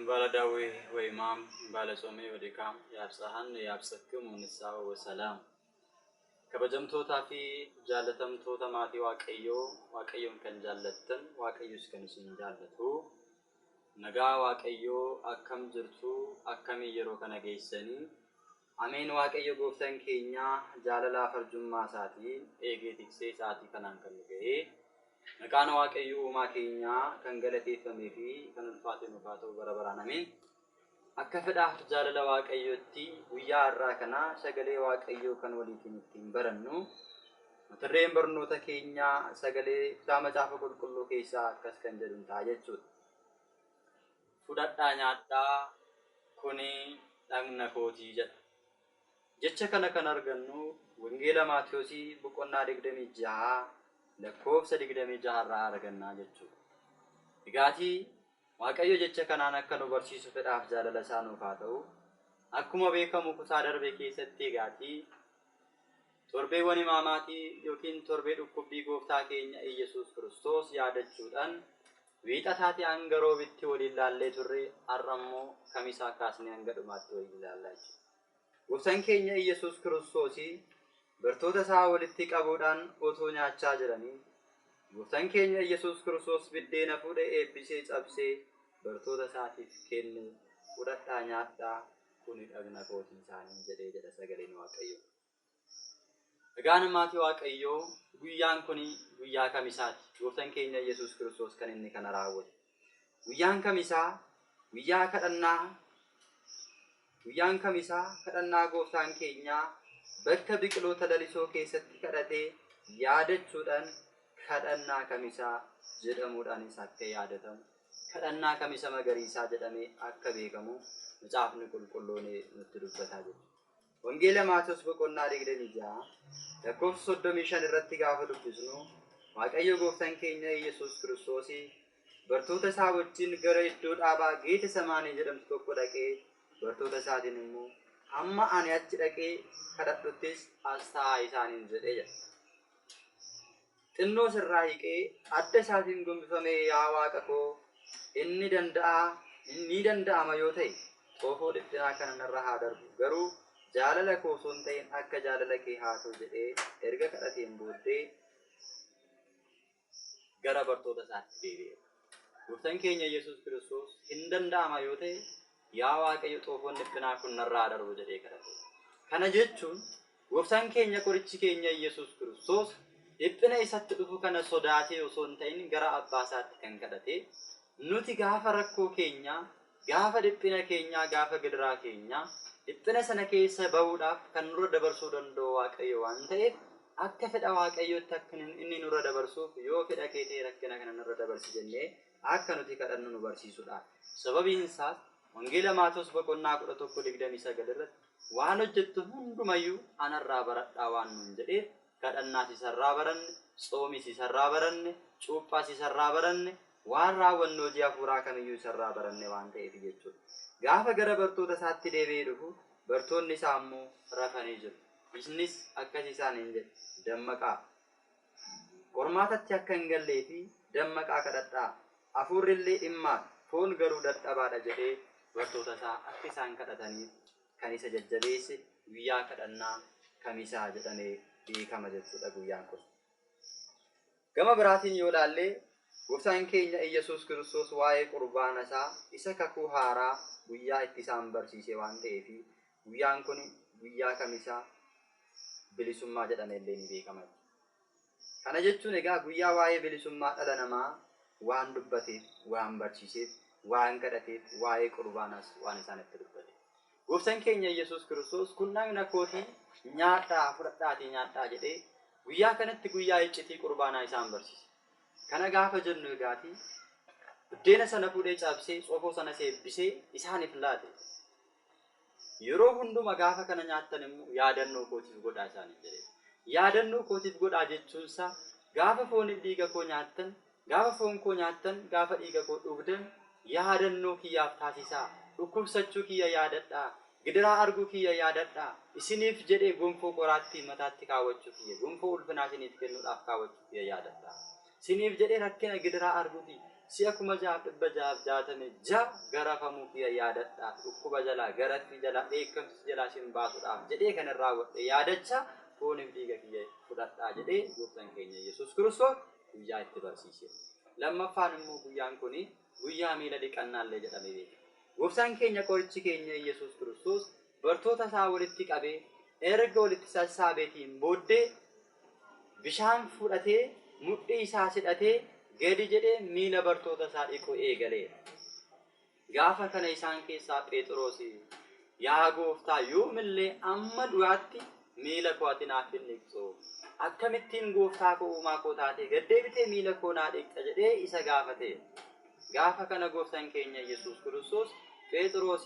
እምባለ ዳዌ ወሕማም እምባለ ጾሜ ወድካም ያብጽሐነ ያብጽሕክሙ ንስሐ ወሰላም። Kabajamtootaa fi jaallatamtoota maatii Waaqayyoo, Waaqayyoon kan jaallattan, Waaqayyos kan isin jaallatu, nagaa Waaqayyoo, akkam jirtu? Akkamii yeroo kana geessanii? Ameen. Waaqayyo gooftaan keenyaa jaalalaaf arjummaa isaatiin eegee tiksee isaatii kanaan kan nu ga'ee, maqaan Waaqayyo uumaa keenyaa kan galateeffamee fi kan ulfaate nuuf haa ta'u bara baraan. Ameen. Akka fedhaaf jaalala Waaqayyootti guyyaa har'aa kana sagalee Waaqayyoo kan waliitiin ittiin barannu, mata dureen barnoota keenyaa sagalee kutaa Macaafa Qulqulluu keessaa akkas kan jedhu ta'a jechuudha. "Fudhadhaa nyaadhaa, kuni dhagna kootii" jedha. Jecha kana kan argannu Wangeela Maatiyoosii boqonnaa 26 lakkoofsa 26 irraa argannaa jechuudha. Egaatii Waaqayyo jecha kanaan akka nu barsiisu fedhaaf jaalala isaa nuuf haa ta'u. Akkuma beekamu kutaa darbe keessatti egaatii torbeewwan imaamaatii yookiin torbee dhukkubbii gooftaa keenya Iyyasuus Kiristoos yaadachuudhaan Wiixataati hanga Roobitti waliin laallee turre. Har'a immoo Kamisaa kaasnee hanga dhumaatti waliin ilaallaa jechuudha. Gooftaan keenya Iyyasuus Kiristoos bartoota isaa walitti qabuudhaan otoo nyaachaa jiranii, gooftaan keenya Iyyasuus Kiristoos biddeena fuudhee, eebbisee, cabsee bartoota isaatiif kenne. "Fudhadhaa nyaadhaa, kuni dhagna kootii" isaaniin jedhee jedha sagaleen Waaqayyoo. Egaan maatii Waaqayyoo, guyyaan kun guyyaa Kamisaati. Gooftaan keenya Iyyasuus Kiristoos kan inni kana raawwate. Guyyaan Kamisaa guyyaa kadhannaa. Guyyaan Kamisaa kadhannaa gooftaan keenyaa bakka biqiloota lalisoo keessatti kadhatee yaadachuudhaan kadhannaa Kamisaa jedhamuudhaanis akka yaadatamu, kadhannaa Kamisa magariisaa jedhamee akka beekamu Macaafni Qulqulluun nutti dubbataa jechuudha. Wangeela Maatewos boqonnaa 26 lakkoofsa 35 irratti gaafa dubbisnu, Waaqayyo gooftaan keenya Iyyasuus Kiristoos bartoota isaa wajjin gara iddoo dhaabaa Geete Samaanii jedhamtu tokko dhaqee, bartoota isaatiin immoo, "Hamma ani achi dhaqee kadhadhuttis as taa'aa" isaaniin jedhee jedha. Xinnoo sirraa hiiqee adda isaatiin gombifamee, "Yaa Waaqa koo, inni danda'a, ni danda'ama yoo ta'e, xoofoo dhiphinaa kana narra haa darbu, garuu jaalala koo osoo hin ta'in akka jaalala kee haa ta'u" jedhee erga kadhateen booddee gara bartoota isaatti deebi'e. Gooftaan keenya Yesuus Kiristoos hin danda'ama yoo ta'e, yaa Waaqayyo, xoofoon dhiphinaa kun narraa darbu jedhee kadhate. Kana jechuun gooftaan keenya, qorichi keenya Yesuus Kiristoos dhiphina isatti dhufu kana sodaatee osoo hin ta'in gara abbaa isaatti kan kadhate, nuti gaafa rakkoo keenyaa, gaafa dhiphina keenyaa, gaafa gidiraa keenyaa dhiphina sana keessa bahuudhaaf kan nurra dabarsuu danda'u Waaqayyo waan ta'eef, akka fedha Waaqayyootti akka inni nurra dabarsuuf, "Yoo fedha kee ta'e rakkina kana nurra dabarsi" jennee akka nuti kadhannu nu barsiisudha. Sababiin isaas Wangeela Maatewos boqonnaa 11:29 irratti "Waan hojjettu hundumayyuu anarraa baradhaa" waan nuun jedheef, kadhannaas isarraa baranne, tsoomis isarraa baranne, cuuphaas isarraa baranne, waan raawwannu hojii hafuuraa kamiyyuu isarraa baranne waan ta'eef jechuudha. Gaafa gara bartoota isaatti deebi'ee dhufu bartoonni isaa immoo rafanii jiru. Innis akkas isaaniin jedhe, "Dammaqaa. Qormaatatti akka hin gallee fi dammaqaa kadhadhaa. Hafuurri illee dhimmaa, foon garuu dadhabaadha" jedhee bartoota isaa akka isaan kadhataniif kan isa jajjabeesse guyyaa kadhannaa Kamisaa jedhamee beekama jechuudha guyyaan kun. Gama biraatiin yoo ilaalle, gooftaan keenya Iyyasuus Kiristoos waa'ee qurbaana isaa isa kakuu haaraa guyyaa itti isaan barsiise waan ta'eef, guyyaan kun guyyaa Kamisaa bilisummaa jedhamee illee ni beekama. Kana jechuun egaa guyyaa waa'ee bilisummaa dhala namaa waan dubbateef, waan barsiiseef, waan kadhateef, waa'ee qurbaanaas waan isaanitti dubbate. Gooftaan keenya Iyyasuus Kiristoos "Kun dhagna kootii, nyaadhaa, fudhadhaatii nyaadhaa" jedhee guyyaa kanatti guyyaa iccitii qurbaanaa isaan barsiise. Kana gaafa jennu egaatii buddeena sana fuudhee cabsee, xoofoo sana eebbisee isaaniif laate. "Yeroo hunduma gaafa kana nyaattan immoo yaadannoo kootiif godhaa" isaaniif jedhee. Yaadannoo kootiif godhaa jechuunsaa gaafa fooniif dhiiga koo nyaattan, gaafa foon koo nyaattan, gaafa dhiiga koo dhugdan yaadannoo kiyyaaf taasisaa. Dhukkubsachuu kiyya yaadadhaa. Gidiraa arguu kiyya yaadadhaa. Isiniif jedhee gonfoo qoraattii mataatti kaawwachuu kiyya, gonfoo ulfinaa isiniif kennuudhaaf kaawwachuu kiyya yaadadhaa. Isiniif jedhee rakkina gidiraa arguu kiyya. Si'a 6666 garafamuu kiyya yaadadhaa, dhukkuba jalaa, garaffii jalaa, dheekkamsa jalaa isin baasuudhaaf jedhee kan raawwadhe yaadachaa fooniif dhiiga kiyya fudhadhaa jedhee gooftaan keenya Yesuus Kiristoos guyyaa itti barsiise. Lammaffaan immoo guyyaan kun guyyaa miila dhiqannaallee jedhamee beekama. Gooftaan keenya qorichi keenya Yesuus Kiristoos bartoota isaa walitti qabee erga walitti sassaabeetiin booddee bishaan fudhatee mudhii isaa hidhatee gadi jedhee miila bartoota isaa dhiquu eegaleera. Gaafa kana isaan keessaa Phexros, yaa gooftaa, yoomillee amma du'aatti miila koo ati naaf hin dhiqxu. Akkamittiin gooftaa koo uumaa koo taatee gad deebitee miila koo naa dhiqxa jedhee isa gaafate. Gaafa kana gooftaan keenya Yesuus Kiristoos Phexros,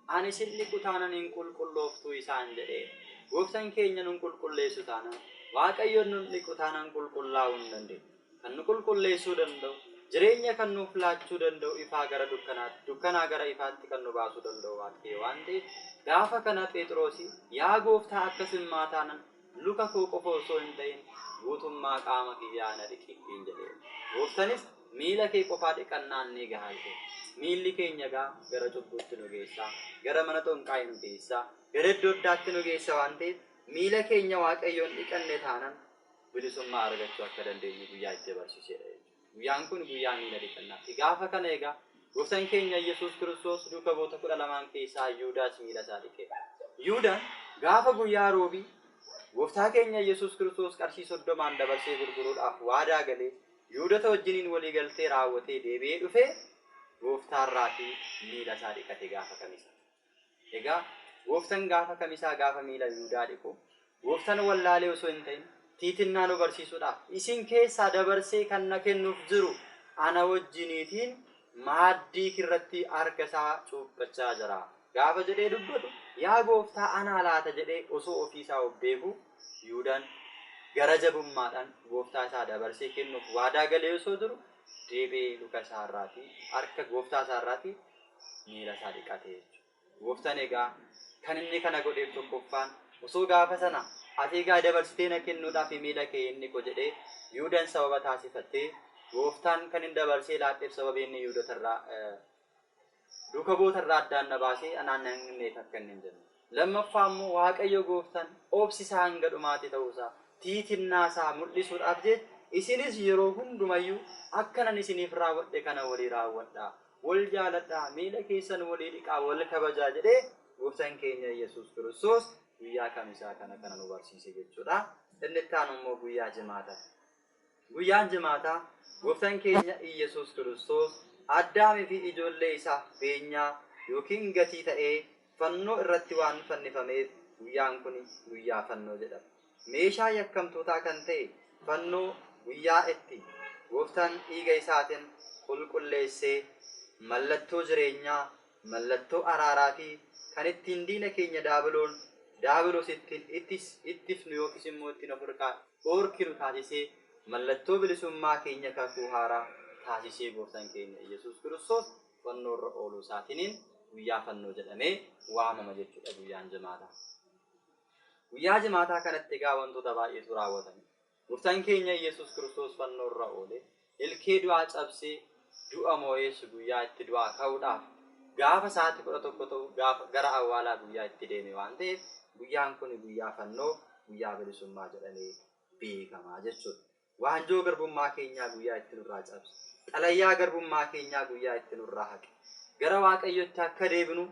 ani sin dhiqu taanan hin qulqullooftu isaan jedhee. Gooftaan keenya nun qulqulleessu taanan, Waaqayyoon nun dhiqu taanan qulqullaa'uu hin dandeenyu. Kan nu qulqulleessuu danda'u, jireenya kan nuuf laachuu danda'u, ifaa gara dukkanaatti, dukkanaa gara ifaatti kan nu baasuu danda'u Waaqayyo waan ta'eef, gaafa kana Phexros, yaa gooftaa, akkasimmaa taanan luka koo qofa osoo hin ta'in guutummaa qaama kiyyaa na dhiqi ittiin jedhee. Gooftanis miila kee qofaa dhiqannaan ni gaha jedhe. Miilli keenya gaa gara cubbuutti nu geessa, gara mana xonqaa'ii nu geessa, gara iddoo addaatti nu geessa waan ta'eef, miila keenya Waaqayyoon dhiqanne taanan bilisummaa argachuu akka dandeenyu guyyaa itti barsiisedha jechuudha. Guyyaan kun guyyaa miila dhiqannaati. Gaafa kana egaa gooftaan keenya Yesuus Kiristoos duuka bu'oota 12 keessaa Yihudaas miila isaa dhiqe. Yihudaan gaafa guyyaa roobii gooftaa keenya Yesuus Kiristoos qarshii 30n dabarsee gurguruudhaaf waadaa galee Yihudota wajjiniin walii galtee raawwatee deebi'ee dhufee gooftaarraatii miila isaa dhiqate gaafa kamisa. Egaa gooftaan gaafa kamisaa gaafa miila Yihudaa dhiqu, gooftaan wallaalee osoo hin ta'in tiitinnaa nu barsiisuudhaaf, isin keessaa dabarsee kan na kennuuf jiru ana wajjiniitiin maaddii irratti harka isaa cuuphachaa jira. Gaafa jedhee dubbatu, yaa gooftaa anaa laata jedhee osoo ofiisaa of beeku, Yihudaan gara jabummaadhaan gooftaa isaa dabarsee kennuuf waadaa galee osoo jiru deebi'ee luka isaa irraatii, harka gooftaa isaa irraatii miila isaa dhiqate jechuudha. Gooftaan egaa kan inni kana godheef tokkoffaan, osoo gaafa sana ati egaa dabarsitee na kennuudhaaf miila kee inni dhiqu jedhee Yihudaan sababa taasifattee, gooftaan kan inni dabarsee laadheef sababii inni Yihudotarraa duuka bu'ootarraa addaan na baasee anaan nan hinneef akka inni hin jenne. Lammaffaa immoo Waaqayyo gooftaan obsi isaa hanga dhumaatti ta'uusaa, tiitinnaa isaa mul'isuudhaaf jecha, isinis yeroo hundumayyuu akkanan isiniif raawwadhe kana walii raawwadhaa. Wal jaaladhaa, miila keessan walii dhiqaa, wal kabajaa jedhee gooftaan keenya Yesuus Kiristoos guyyaa kamisaa kana kana nu barsiise jechuudha. Inni itti aanu immoo guyyaa jimaataa. Guyyaan jimaataa gooftaan keenya Iyyasuus Kiristoos Addaamii fi ijoollee isaaf beenyaa yookiin gatii ta'ee fannoo irratti waan fannifameef guyyaan kun guyyaa fannoo jedhama. Meeshaa yakkamtootaa kan ta'e fannoo guyyaa itti gooftaan dhiiga isaatiin qulqulleessee mallattoo jireenyaa, mallattoo araaraa fi kan ittiin diina keenya daabiloon daabiloos ittiin ittifnu yookiis immoo ittiin of hirkaa dhoorkinu taasisee, mallattoo bilisummaa keenya kakuu haaraa taasisee gooftaan keenya Iyyasuus Kiristoos fannoo irra ooluu isaatiniin guyyaa fannoo jedhamee waamama jechuudha guyyaan jimaataa. Guyyaa jimaataa kanatti egaa wantoota baay'eetu raawwatame. Gooftaan keenya Iyyasuus Kiristoos fannoo irra oole, ilkee du'aa cabsee du'a moo'ees guyyaa itti du'aa ka'uudhaaf gaafa sa'aatii 11 ta'u gaafa gara awwaalaa guyyaa itti deeme waan ta'eef, guyyaan kun guyyaa fannoo, guyyaa bilisummaa jedhamee beekamaa jechuudha. Waanjoo garbummaa keenyaa guyyaa itti nurraa cabse, xalayaa garbummaa keenyaa guyyaa itti nurraa haqe, gara Waaqayyotti akka deebinu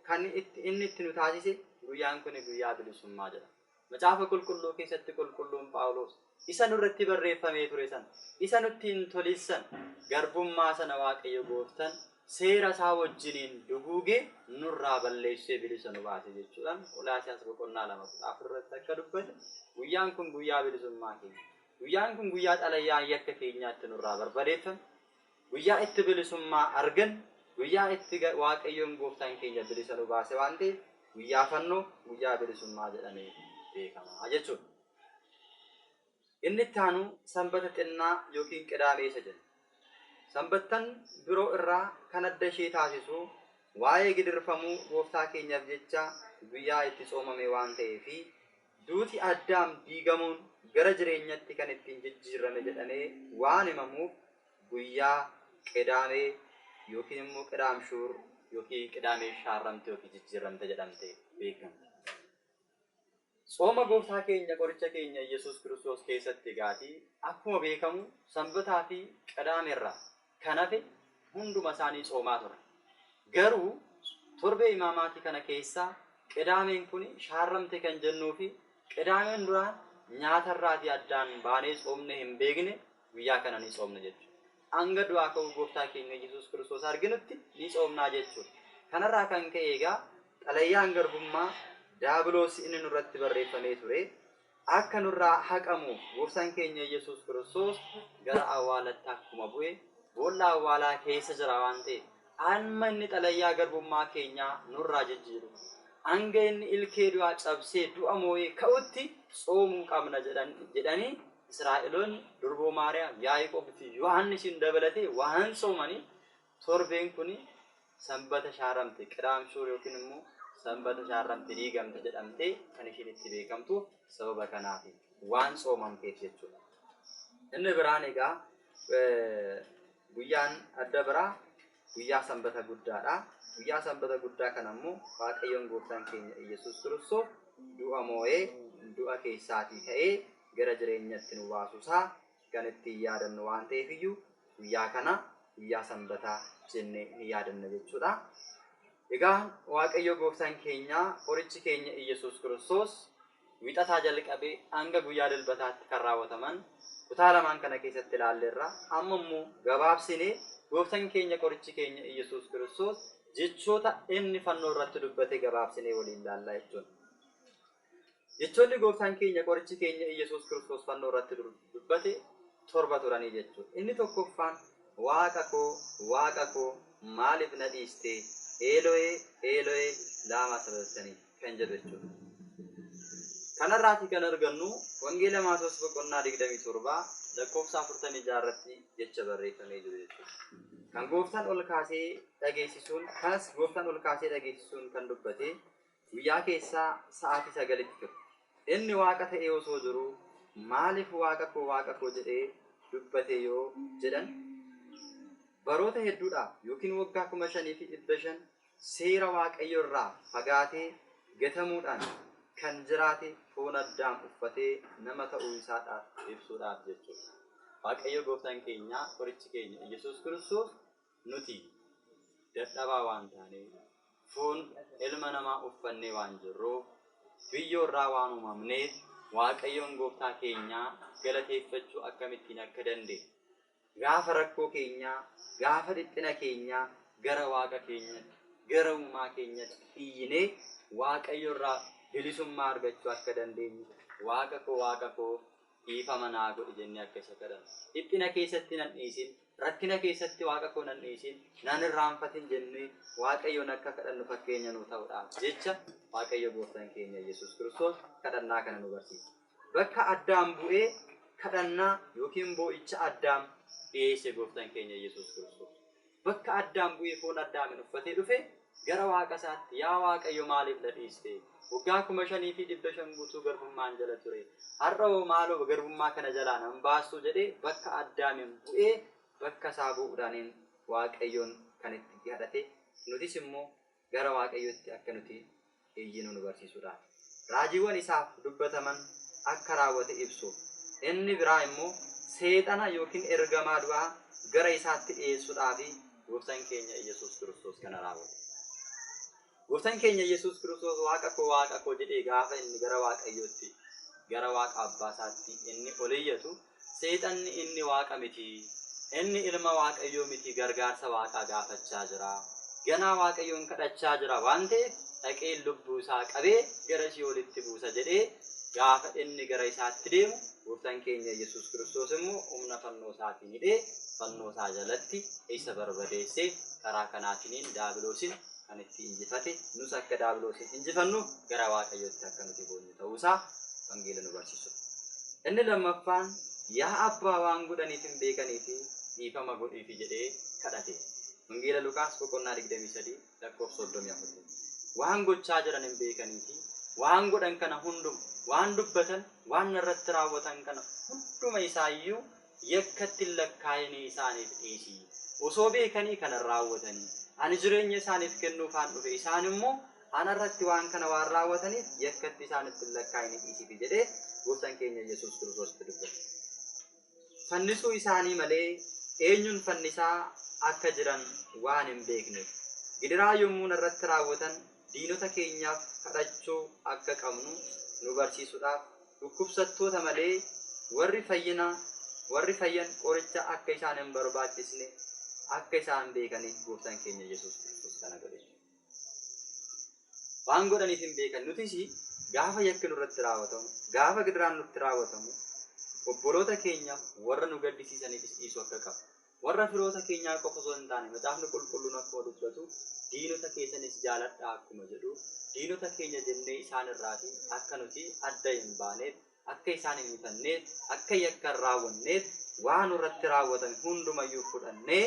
kan inni itti nu taasise guyyaan kun guyyaa bilisummaa jedhama. Macaafa qulqulluu keessatti qulqulluun Phaawulos isa nurratti barreeffamee ture sana, isa nutti hin tolissan, garbummaa sana Waaqayyo gooftan seera isaa wajjiniin duguugee nurraa balleessee bilisa nu baase jechuudhaan Qolaasiyaas boqonnaa 2:14 irratti akka dubbate, guyyaan kun guyyaa bilisummaa keenya. Guyyaan kun guyyaa xalayaan yakka keenyaatti nurraa barbadeeffame, guyyaa itti bilisummaa argan, guyyaa itti Waaqayyoon gooftaan keenya bilisa nu baase waan ta'eef guyyaa fannoo, guyyaa bilisummaa jedhamee beekama jechuudha. Inni itti aanu sanbata xinnaa yookiin qidaamee isa jenna. Sanbattan biroo irraa kan adda ishee taasisu waa'ee gidirfamuu gooftaa keenyaaf jecha guyyaa itti tsoomame waan ta'eefi duuti Addaam diigamuun gara jireenyatti kan ittiin jijjiirrame jedhamee waan himamuuf guyyaa Qidaamee yookiin immoo Qidaam Shuur yookiin Qidaamee Shaarramte yookiin Jijjiirramte jedhamte beekamti. Tsooma gooftaa keenya qoricha keenya Iyyasuus Kiristoos keessatti egaatii akkuma beekamu Sanbataa fi Qidaameerraa kan hafe hunduma isaanii tsoomaa ture. Garuu torbee imaamaatii kana keessaa Qidaameen kun shaarramte kan jennuu fi Qidaameen duraan nyaatarraatii addaan baanee tsoomne hin beekne guyyaa kana ni tsoomna jechuudha. Hanga du'aa ka'uu gooftaa keenya Iyyasuus Kiristoos arginutti ni tsoomnaa jechuudha. Kanarraa kan ka'e egaa xalayyaan garbummaa Daabiloos inni nurratti barreeffamee ture akka nurraa haqamuuf gooftaan keenya Iyyasuus Kiristoos gara awwaalatti akkuma bu'e boolla awwaalaa keessa jira waan ta'eef amma inni xalayyaa garbummaa keenyaa nurraa jijjiiru hanga inni ilkee du'aa cabsee du'a moo'ee ka'utti tsoomuu qabna jedhanii Israa'eloonni durboo Maariyaam, Yaaqoob fi Yohaannisiin dabalatee waan tsoomaniif torbeen kun Sanbata shaaramte Qidaam Shuur yookiin immoo Sanbata shaarramte diigamte jedhamtee kan ishiin itti beekamtu sababa kanaafi waan tsoomamteef jechuudha. Inni biraan egaa guyyaan adda biraa guyyaa Sanbata guddaadha. Guyyaa Sanbata guddaa kana immoo Waaqayyoon gooftaan keenya Iyyasuus Kiristoos du'a moo'ee du'a keessaatii ka'ee gara jireenyatti nu baasuusaa kan ittiin yaadannu waan ta'eef iyyuu guyyaa kana guyyaa Sanbataa jennee ni yaadanna jechuudha. Egaa Waaqayyo gooftaan keenya qorichi keenya Iyyasuus Kiristoos Wixataa jalqabee hanga guyyaa Dilbataatti kan raawwataman kutaa lamaan kana keessatti ilaalleerra. Amma immoo gabaabsinee gooftaan keenya qorichi keenya Iyyasuus Kiristoos jechoota inni fannoo irratti dubbate gabaabsinee waliin ilaallaa jechuudha. Jechoonni gooftaan keenya qorichi keenya Iyyasuus Kiristoos fannoo irratti dubbate torba turanii jechuudha. Inni tokkoffaan Waaqa koo, Waaqa koo maaliif na dhiiste? Eelohee, Eelohee laamaa sabaqtanii kan jedhu jechuudha. Kanarraatii kan argannu Wangeela Maatewos boqonnaa 27 lakkoofsa 46 irratti jecha barreeffamee jiru jechuudha. Kan gooftaan ol kaasee dhageessisuun kanas gooftaan ol kaasee dhageessisuun kan dubbate guyyaa keessaa sa'aatii 9tti ture. Inni Waaqa ta'ee osoo jiruu maaliif Waaqa koo Waaqa koo jedhee dubbate yoo jedhan, baroota hedduudhaaf yookiin waggaa 5500 seera Waaqayyo irraa fagaatee gatamuudhaan kan jiraate foon Addaam uffatee nama ta'uu isaadhaaf ibsuudhaaf jechuudha. Waaqayyo gooftaan keenya qorichi keenya Iyyasuus Kiristoos nuti dadhabaa waan taaneef, foon ilma namaa uffannee waan jirruuf, biyyoo irraa waan uumamneef, Waaqayyoon Gooftaa keenyaa galateeffachuu akkamittiin akka dandeenyu, gaafa rakkoo keenyaa, gaafa dhiphina keenyaa gara Waaqa keenyatti, gara Uumaa keenyatti iyyinee Waaqayyo irraa bilisummaa argachuu akka dandeenyu, Waaqa koo Waaqa koo dhiifama naa godhi jennee akka isa kadhannu. Dhiphina keessatti nan dhiisin, rakkina keessatti Waaqa koo nan dhiisin, nan irraanfatin jennee Waaqayyoon akka kadhannu fakkeenya nuu ta'uudhaaf jecha Waaqayyo Gooftaan keenya Yesuus Kiristoos kadhannaa kana nu barsiise. Bakka Addaam bu'ee kadhannaa yookiin boo'icha Addaam dhiyeesse Gooftaan keenya Yesuus Kiristoos. Bakka Addaam bu'ee foon Addaamin uffatee dhufe gara Waaqa isaatti, Yaa Waaqayyo maaliif na dhiiste? Waggaa 5500 guutuu garbummaan jala ture. Har'a hoo maaloo garbummaa kana jalaa nan baastuu jedhee bakka Addaamin bu'ee bakka isaa bu'uudhaaniin Waaqayyoon kan itti kadhate nutis immoo gara Waaqayyootti akka nuti iyyinu nu barsiisuudhaaf. Raajiiwwan isaaf dubbataman akka raawwate ibsuuf. Inni biraa immoo seexana yookiin ergamaa du'aa gara isaatti dhiyeessuudhaafi Gooftaan keenya Iyyasuus Kiristoos kana raawwate. Gooftaan keenya Iyyasuus Kiristoos Waaqa koo Waaqa koo jedhee gaafa inni gara Waaqayyootti gara Waaqa Abbaa isaatti inni ol iyyatu seexanni inni Waaqa miti, inni ilma Waaqayyoo miti gargaarsa Waaqaa gaafachaa jira, ganaa Waaqayyoon kadhachaa jira waan ta'eef dhaqeen lubbuu isaa qabee gara si'oolitti buusa jedhee gaafa inni gara isaatti deemu Gooftaan keenya Iyyasuus Kiristoos immoo humna fannoo isaatiin hidhee fannoo isaa jalatti isa barbadeessee karaa kanaatiniin daabiloosin kan itti injifate nus akka daabiloosin injifannuuf gara Waaqayyootti akka nuti boonyu ta'uu isaa wangeela nu barsiisudha. Inni lammaffaan yaa abbaa waan godhaniif hin beekaniifi dhiifama godhiifi jedhee kadhate. Wangeela Luqaas boqonnaa 23 lakkoofsa 34. Waan gochaa jiran hin beekaniifi waan godhan kana hunduma, waan dubbatan, waan narratti raawwatan kana hunduma isaayyuu yakkatti hin lakkaa'inii isaaniif dhiisi. Osoo beekanii kana raawwatanii ani jireenya isaaniif kennuufaan dhufe, isaan immoo anarratti waan kana waan raawwataniif yakkatti isaanitti hin lakkaa'ini dhiisifi jedhee gooftaan keenya Yesuus Kiristoos dubbate. Fannisuu isaanii malee eenyuun fannisaa akka jiran waan hin beekneef, gidiraa yommuu narratti raawwatan diinota keenyaaf kadhachuu akka qabnu nu barsiisuudhaaf, dhukkubsattoota malee warri fayyina warri fayyan qoricha akka isaan hin barbaachisne akka isaan beekaniif gooftaan keenya Yesuus Kiristoos kana godhe. Waan godhaniif hin beekan. Nutis gaafa yakki nurratti raawwatamu, gaafa gidiraan nutti raawwatamu, obboloota keenyaaf warra nu gaddisiisaniifis dhiisuu akka qabu. Warra firoota keenyaa qofa osoo hin taane, Macaafni Qulqulluun akkuma dubbatu diinota keessanis jaaladhaa akkuma jedhu, diinota keenya jennee isaan irraatii akka nuti adda hin baaneef, akka isaan hin hifanneef, akka yakka hin raawwanneef, waan nurratti raawwatame hundumayyuu fudhannee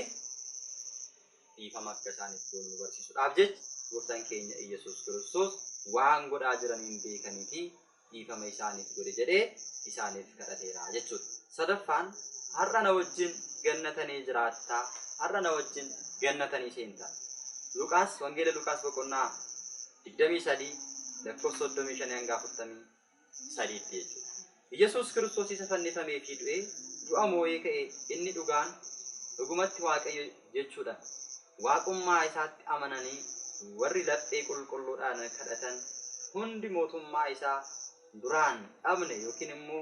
dhiifama akka isaaniif goonu nu barsiisuudhaaf jecha gooftaan keenya Iyyasuus Kiristoos waan godhaa jiran hin beekanii fi dhiifama isaaniif godhe jedhee isaaniif kadhateera jechuudha. Sadaffaan, har'a na wajjin gannatanii jiraattaa, har'a na wajjin gannatanii seentaa. Luqaas, Wangeela Luqaas boqonnaa 23 lakkoofsa 35 hanga 43tti jechuudha. Iyyasuus Kiristoos isa fannifamee fi du'ee du'a moo'ee ka'e, inni dhugaan dhugumatti Waaqayyo jechuudha. Waaqummaa isaatti amananii warri laphee qulqulluudhaan kadhatan hundi mootummaa isaa duraan dhabne yookiin immoo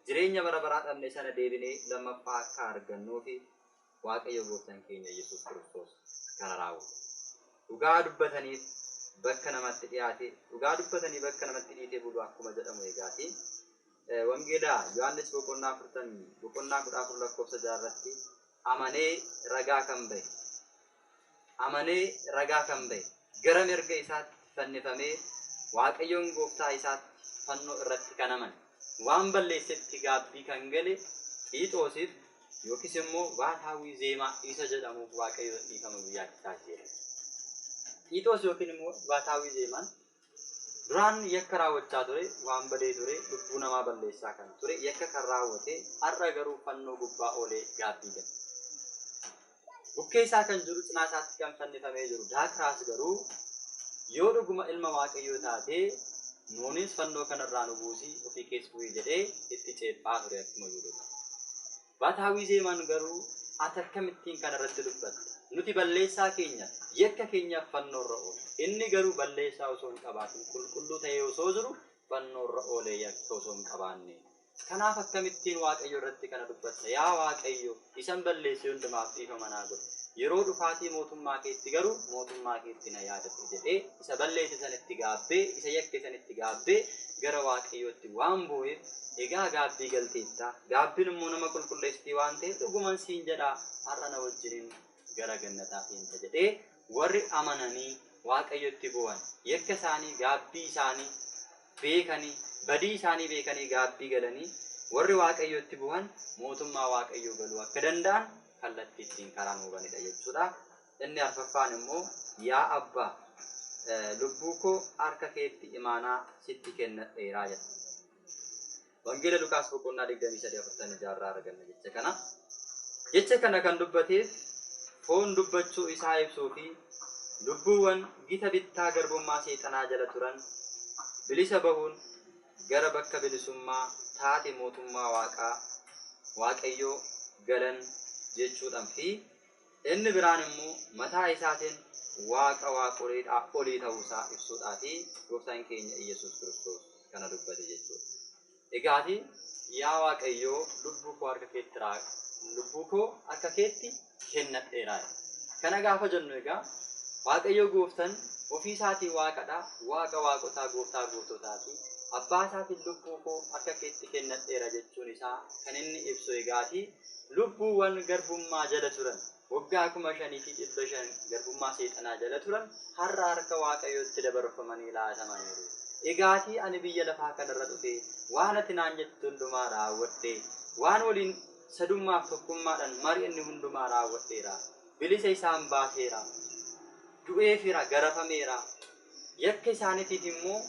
jireenya bara baraa dhabne sana deebinee lammaffaa akka argannuufi Waaqayyo gooftaan keenya Yesuus Kiristoos kana raawwate. Dhugaa dubbataniif bakka namatti dhiyaate, dhugaa dubbatanii bakka namatti dhiitee bulu akkuma jedhamu egaati. Wangeela Yohaannis boqonnaa 40 boqonnaa 14 lakkoofsa 6 irratti amanee ragaa kan bahe, amanee ragaa kan bahe gara mirga isaatti fannifamee Waaqayyoon gooftaa isaatti fannoo irratti kan amane, waan balleessetti gaabbii kan gale Xiixoosiif yookiis immoo Baataawwii Zeemaa isa jedhamuuf Waaqayyoon dhiifama guyyaatti taasiseera. Xiixoos yookiin immoo Baataawwii Zeemaan duraan yakka raawwachaa ture, waan badee ture, lubbuu namaa balleessaa kan ture, yakka kan raawwate, har'a garuu fannoo gubbaa oolee gaabbii gale. Bukkee isaa kan jiru, cinaa isaatti kan fannifamee jiru Daakiraas garuu, yoo dhuguma ilma Waaqayyoo taate nuunis fannoo kanarraa nu buusii ofii kees bu'i jedhee itti ceephaa ture akkuma Yihuudotaa. Baataawwii Zeemaan garuu, ati akkamittiin kana irratti dubbatta? Nuti balleessaa keenyaaf, yakka keenyaaf fannoorra oolle. Inni garuu balleessaa osoo hin qabaatin, qulqulluu ta'ee osoo jiru fannoorra oolee yakka osoo hin qabaanne. Kanaaf akkamittiin Waaqayyo irratti kana dubbatta? Yaa Waaqayyo, isan balleesse hundumaaf dhiifama naa godhi. Yeroo dhufaatii mootummaa keetti garuu mootummaa keetti na yaadadhu jedhee isa balleesse sanitti gaabbee, isa yakke sanitti gaabbee gara Waaqayyootti waan boo'eef, egaa gaabbii galteetta, gaabbiin immoo nama qulqulleessitii waan ta'eef dhuguman siin jedha, har'a na wajjiniin gara gannataa seenta jedhee warri amananii Waaqayyotti boo'an yakka isaanii, gaabbii isaanii beekanii, badii isaanii beekanii gaabbii galanii warri Waaqayyotti bu'an mootummaa Waaqayyoo galuu akka danda'an kallattii ittiin karaa nuu banedha jechuudha. Inni arfaffaan immoo, yaa Abbaa, lubbuu koo harka keetti imaanaa sitti kennadheera jedha. Wangeela Luqaas boqonnaa 23 46 irraa arganna jecha kana. Jecha kana kan dubbateef foon dubbachuu isaa ibsuu fi lubbuuwwan gita bittaa garbummaa seexanaa jala turan bilisa bahuun gara bakka bilisummaa taate mootummaa Waaqaa, Waaqayyoo, galan jechuudhaan fi inni biraan immoo mataa isaatiin Waaqa waaqoliidhaa olii ta'uusaa ibsuudhaafi Gooftaan keenya Iyyasuus Kiristoos kana dubbate jechuudha. Egaati yaa Waaqayyoo lubbuu koo harka keetti lubbuu koo harka keetti kennadheera. Kana gaafa jennu egaa Waaqayyo Gooftan ofii isaatii Waaqadha, Waaqa waaqotaa, Gooftaa gooftotaati. Abbaa isaatiin lubbuu koo harka keetti kennadheera jechuun isaa kan inni ibsu egaati lubbuuwwan garbummaa jala turan, waggaa 5500 garbummaa seexanaa jala turan har'a harka Waaqayyootti dabarfamanii laatamaniiru. Egaatii ani biyya lafaa kanarra dhufee waan ati naan jette hundumaa raawwadhe, waan waliin sadummaaf tokkummaadhaan mari'anne hundumaa raawwadheera. Bilisa isaan baaseera. Du'eefira, garafameera. Yakka isaaniitiif immoo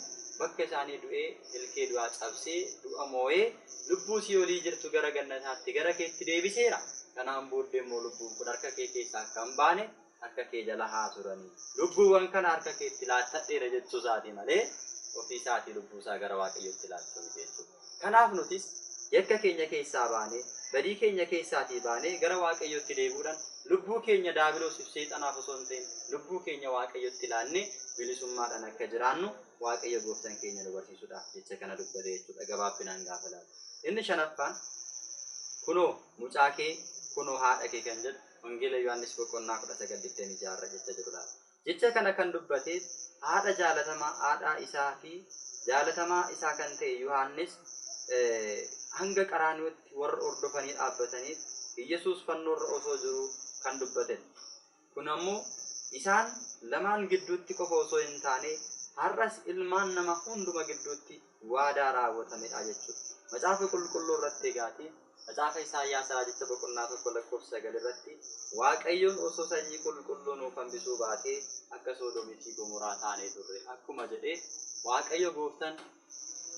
bakka isaanii du'ee ilkee du'aa cabsee du'a moo'ee lubbuu sii'olii jirtu gara gannataatti gara keetti deebiseera. Kanaan booddee immoo lubbuun kun harka kee keessaa akka hin baane harka kee jala haa turanii. Lubbuuwwan kana harka keetti laattadheera jechuu isaatii malee ofii isaatii lubbuu isaa gara Waaqayyootti laachuu miti jechuudha. Kanaaf nutis yakka keenya keessaa baanee, badii keenya keessaatii baanee gara Waaqayyootti deebi'uudhaan lubbuu keenya daabiloosiif seexanaaf osoo hin ta'in lubbuu keenya Waaqayyootti laannee bilisummaadhaan akka jiraannu Waaqayyo gooftaan keenya nu barsiisuudhaaf jecha kana dubbate jechuudha gabaabbinaan gaafa ilaalu. Inni shanaffaan kunoo mucaa kee kunoo haadha kee kan jedhu Wangeela Yohaannis boqonnaa 19:26 irra jecha jiru laala. Jecha kana kan dubbateef haadha jaalatamaa haadha isaa fi jaalatamaa isaa kan ta'e Yohaannis hanga Qaraaniyootti warra hordofanii dhaabbataniif Iyyasuus fannoorra osoo jiruu kan dubbatedha. Kun ammoo isaan lamaan gidduutti qofa osoo hin taane har'as ilmaan nama hunduma gidduutti waadaa raawwatamedha jechuudha. Macaafa Qulqulluu irratti egaati Macaafa Isaayyaas raajicha boqonnaa 1 lakkoofsa 9 irratti Waaqayyoon osoo sanyii qulqulluu nuuf hambisuu baatee akka Soodomii fi Gomoraa taanee turre akkuma jedhe Waaqayyo gooftan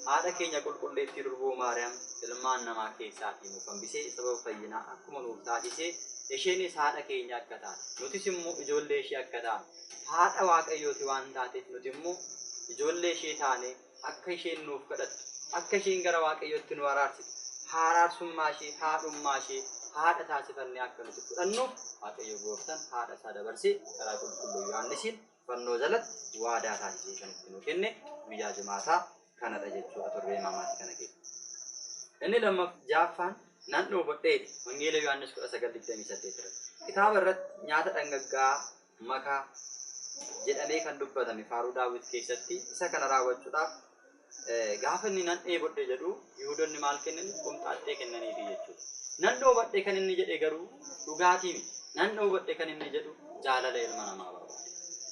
haadha keenya qulqulleettii durboo Maariyaam ilmaan namaa keessaatii nuuf hambisee sababa fayyinaa akkuma nuuf taasisee isheenis haadha keenya akka taate nutis immoo ijoollee ishee akka taane haadha Waaqayyooti waan taateef nuti immoo ijoollee ishee taane akka isheen nuuf kadhattu akka isheen gara Waaqayyootti nu araarsitu haaraarsummaa ishee haadhummaa ishee haadha taasifannee akka nuti fudhannuuf Waaqayyo gooftan haadha isaa dabarsee karaa qulqulluu Yohaannisiin fannoo jalatti waadaa taasisee kan itti nu kenne guyyaa jimaataa kanadha jechuudha torbee imaamaati kana keessa. Inni ja'affaan nan dhoobadheedha. Wangeela Yohaannis 19:28 irratti. Kitaaba irratti nyaata dhangaggaa'aa makaa jedhamee kan dubbatame faaruu Daawit keessatti isa kana raawwachuudhaaf gaafa inni nan dheebodhe jedhu Yihuudonni maal kennaniif qomxaaxxee kennaniifi jechuudha. Nan dhoobadhe kan inni jedhe garuu dhugaatii miti. Nan dhoobadhe kan inni jedhu jaalala ilma namaa barbaade.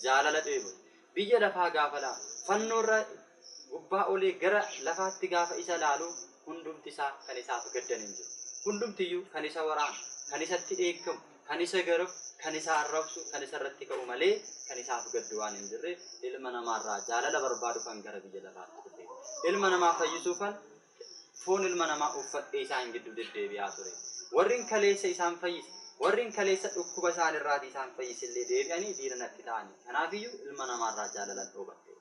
Jaalala dheebote. Biyya lafaa gaafa laalu fannoorra gubbaa olee gara lafaatti gaafa isa laalu hundumti isaa kan isaaf gaddan hin jiru. Hundumtiyyuu kan isa waraanu, kan isatti dheekkamu, kan isa garafu, kan isa arrabsu, kan isa irratti ka'u malee kan isaaf gaddu waan hin jirre ilma namaarraa jaalala barbaaduufan gara biyya lafaatti dhufe. Ilma namaa fayyisuufan foon ilma namaa uffadhee isaan gidduu deddeebi'aa ture. Warrin kaleessa isaan fayyise, warrin kaleessa dhukkuba isaanirraatii isaan fayyise illee deebi'anii diina natti ta'anii. Kanaafiyyuu ilma namaarraa jaalalan dhoobadhe.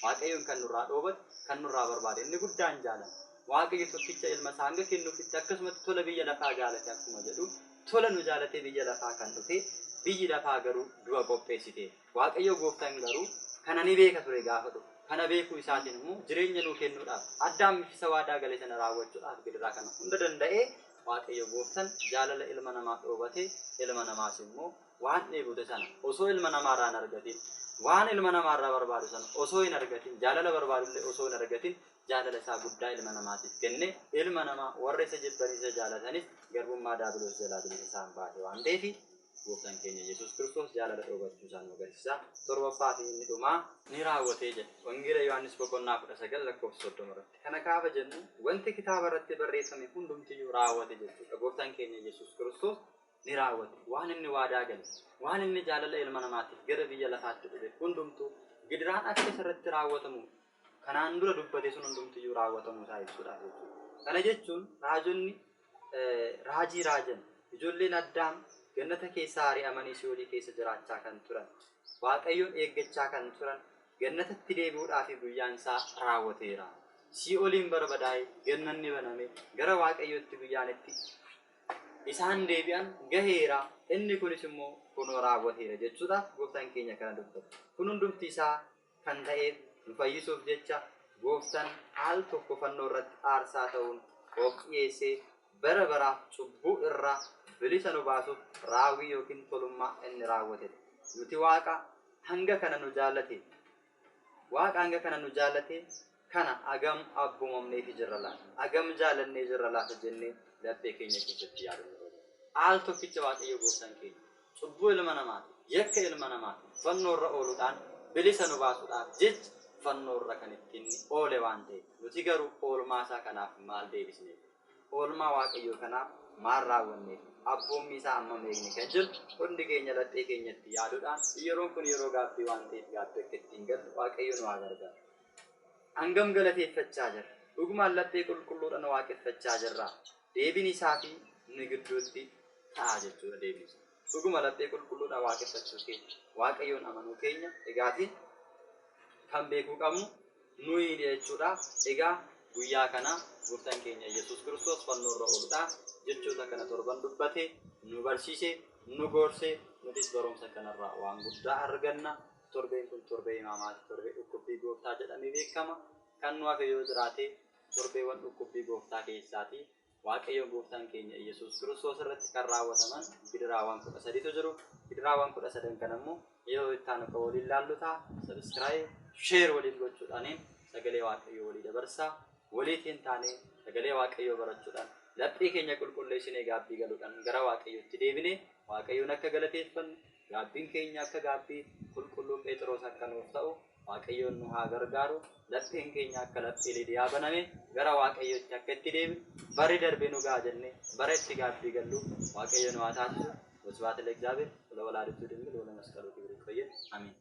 Waaqayyoon kan nurraa dhoobate, kan nurraa barbaade inni guddaan jaalala. Waaqayyo tokkicha ilma isaa hanga kennuufitti akkasumatti tola biyya lafaa jaalate akkuma jedhu tola nu jaalatee biyya lafaa kan dhufe biyyi lafaa garuu du'a qopheessite. Waaqayyo gooftaan garuu kana ni beeka ture gaafa dhufu. Kana beekuu isaatiin immoo jireenya nuu kennuudhaaf Addaam isa waadaa gale sana raawwachuudhaaf gidiraa kana hunda danda'ee Waaqayyo gooftaan jaalala ilma namaa dhoobate ilma namaas immoo waan dheebote sana osoo ilma namaarraa hin argatin waan ilma namaarraa barbaadu sana osoo hin argatin jaalala barbaadullee osoo hin argatin jaalala isaa guddaa ilma namaatiif kenne ilma namaa warra isa jibbanii isa jaalatanis garbummaa daabiloos jalaa bilisa isaan baase waan ta'eef gooftaan keenya Yesuus Kiristoos jaalala dhoobachuu isaa nu agarsiisa. Torbaffaa fi inni dhumaa ni raawwatee jedhe. Wangeela Yohaannis boqonnaa 19 lakkoofsa 30 irratti. Kana gaafa jennu wanti kitaaba irratti barreeffame hundumtiyyuu raawwate jechuudha. Gooftaan keenya Yesuus Kiristoos ni raawwate. Waan inni waadaa gale, waan inni jaalala ilma namaatiif gara biyya lafaatti dhufe hundumtuu gidiraan akka isarratti raawwatamu kanaan dura dubbate sun hundumtiyyuu raawwatamuu isaa ibsuudhaaf jechuudha. Kana jechuun raajonni raajii raajan ijoolleen Addaam gannata keessaa ari'amanii si'oolii keessa jiraachaa kan turan, Waaqayyoon eeggachaa kan turan gannatatti deebi'uudhaaf guyyaan isaa raawwateera. Sii'ooliin barbadaa'e gannanni baname gara Waaqayyootti guyyaan itti isaan deebi'an gaheera. Inni kunis immoo kunoo raawwateera jechuudhaaf gooftaan keenya kana dubbate. Kun hundumti isaa kan ta'eef nu fayyisuuf jecha gooftaan al tokko fannoo irratti aarsaa ta'uun of dhiyeessee bara baraaf cubbuu irraa bilisa nu baasuuf raawwii yookiin tolummaa inni raawwatedha. Nuti Waaqa hanga kana nu jaallate Waaqa hanga kana nu jaallate kana agam abboomamneefi jirra laata? Agam jaalannee jirra laata jennee laphee keenya keessatti yaaduu nu barbaachisa. Al tokkicha Waaqayyo gooftaan keenya cubbuu ilma namaatiif, yakka ilma namaatiif fannoo irra ooluudhaan bilisa nu baasuudhaaf jecha fannoo irra kan ittiin oole waan ta'eef nuti garuu oolmaa isaa kanaaf maal deebisneef? Oolmaa Waaqayyoo kanaaf maal raawwanneef? Abboommii isaa ammam eegne kan jedhu hundi keenya laphee keenyatti yaaduudhaan yeroon kun yeroo gaabbii waan ta'eef gaabbii akka ittiin gallu Waaqayyo nu haa gargaaru. Hangam galateeffachaa jirra? Dhugumaan laphee qulqulluudhaan waaqeffachaa jirraa? Deebiin isaa fi nu gidduutti ta'a jechuudha deebiin isaa. Dhuguma laphee qulqulluudhaan waaqeffachuu keenya, Waaqayyoon amanuu keenya egaati kan beekuu qabnu nuyi jechuudha. Egaa guyyaa kana Gooftaan keenya Yesuus Kiristoos fannoo irra ooluudhaan jechoota kana torban dubbate, nu barsiise, nu gorse, nutis barumsa kanarraa waan guddaa arganna. Torbeen kun torbee imaamaati, torbee dhukkubbii Gooftaa jedhamee beekama. Kan nu hafe yoo jiraate torbeewwan dhukkubbii Gooftaa keessaati. Waaqayyo Gooftaan keenya Yesuus Kiristoos irratti kan raawwataman gidiraawwan 13tu jiru. Gidiraawwan 13 kan ammoo yeroo itti aanu kan waliin laallu ta'a. Subscribe, share waliif gochuudhaaniin sagalee Waaqayyoo walii dabarsaa. Waliitiin taanee sagalee Waaqayyoo barachuudhaan laphee keenya qulqulleessinee gaabbii galuudhaan gara Waaqayyootti deebinee Waaqayyoon akka galateeffannu, gaabbiin keenya akka gaabbii qulqulluu Phexros akka nuuf ta'u Waaqayyoon nu haa gargaaru. Lapheen keenya akka laphee Lidiyaa baname gara Waaqayyootti akka itti deebinu, barri darbee nu ga'a jennee bara itti gaabbii gallu Waaqayyo nu haa taasisu. ወስብሐት ለእግዚአብሔር ወለወላዲቱ ድንግል ወለመስቀሉ ክቡር። ይቆየን። አሜን።